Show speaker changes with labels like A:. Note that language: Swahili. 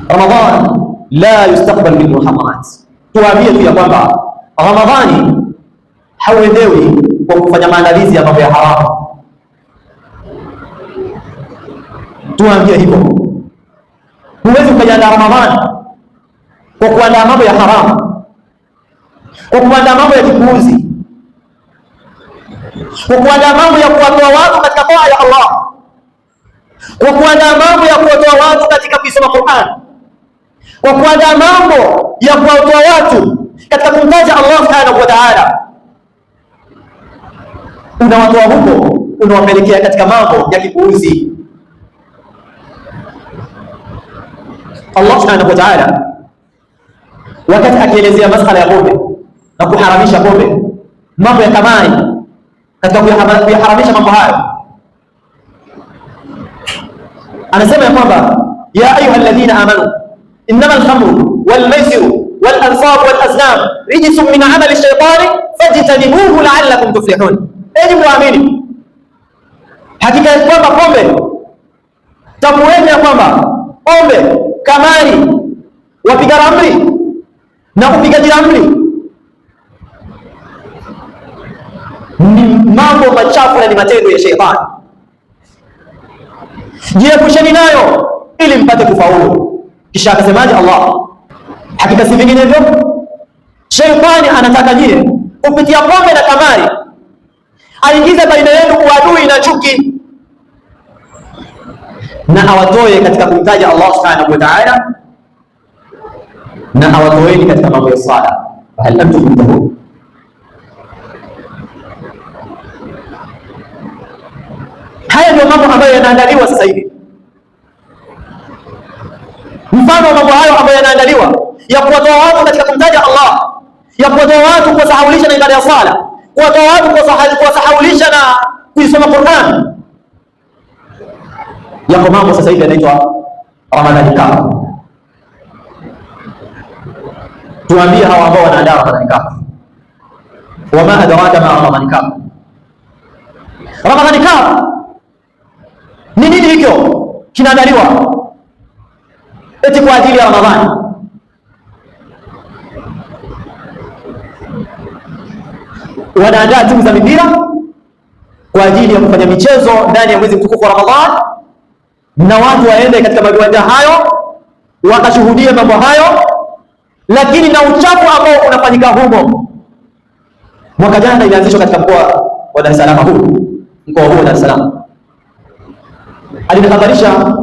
A: Ramadhan la yustaqbal bil muharramat, tuwaambie tu ya kwamba Ramadhani hauendewi kwa kufanya maandalizi ya mambo ya haramu. Tuwaambie hivyo, huwezi ukajiandaa Ramadhani kwa kuandaa mambo ya haramu, kwa kuandaa mambo ya kipuuzi, kwa kuandaa mambo ya kuwatoa watu katika toa ya Allah, kwa kuandaa mambo ya kuwatoa watu katika kuisoma Qur'an, kwa kuandaa mambo ya kuwatoa watu katika kumtaja Allah subhanahu wa ta'ala. Unawatoa huko, unawapelekea katika mambo ya kipuuzi. Allah subhanahu wa ta'ala wakati akielezea masala ya pombe na kuharamisha pombe, mambo ya kamari, katika kuyaharamisha mambo hayo anasema ya kwamba ya ayuha alladhina amanu innama alkhamru walmaisiru walansabu walazlam rijsun min amali shaitani fajtanibuhu la'allakum tuflihun, enyi mwaamini, hakika ya kwamba pombe, tambueni ya kwamba pombe, kamari, wapiga ramli na upigaji ramli ni mambo machafu na ni matendo ya sheitani. Jiepusheni nayo ili mpate kufaulu. Kisha akasemaje Allah? Hakika si vinginevyo, sheitani anataka nyie kupitia pombe na kamari aingize baina yenu uadui na chuki, na awatoe katika kumtaja Allah subhanahu wa ta'ala, na awatoeni katika mambo ya sala. Hal antum muntahun? Haya ndio mambo ambayo yanaandaliwa sasa hivi. Mfano wa mambo hayo ambayo yanaandaliwa ya kuwatoa watu katika kumtaja Allah, ya kuwatoa watu kuwasahaulisha na ibada ya sala, kuwatoa watu kuwasahaulisha na kuisoma Qur'an. Yako mambo sasa hivi yanaitwa Ramadhani Cup. Tuambie hawa ambao wanaandaa Ramadhani Cup, wama adraka ma Ramadhani Cup? Ramadhani Cup ni nini hicho kinaandaliwa eti kwa ajili ya Ramadhani? Wanaandaa timu za mipira kwa ajili ya kufanya michezo ndani ya mwezi mtukufu wa Ramadhani, na watu waende katika maviwanja hayo wakashuhudia mambo hayo, lakini na uchafu ambao unafanyika humo. Mwaka jana ilianzishwa katika mkoa wa Dar es Salaam, huu mkoa huu wa Dar es Salaam. Alinihabarisha